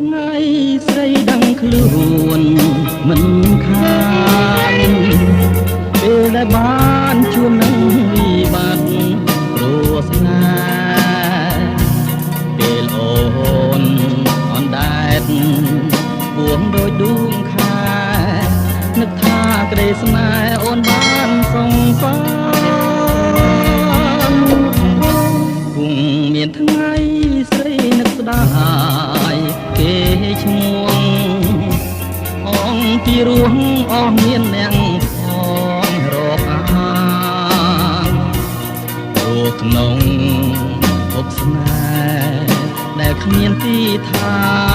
ថ្ងៃស្រីដឹងខ្លួនមិនខានពេលដែលបានជួបនឹងវិបត្តិព្រោះស្នេហ៍ពេលអូនអណ្ដែតពួងដូចដួងខែនឹកថាក្តីស្នេហ៍អូនបានសង្សារ គង់មានថ្ងៃស្រីនឹកស្ដាយគេឈ្មោះអងពីរោះអស់មានអ្នកផងរកអានព្រោះក្នុងភពស្នេហ៍ដែលគ្មានទីឋាន។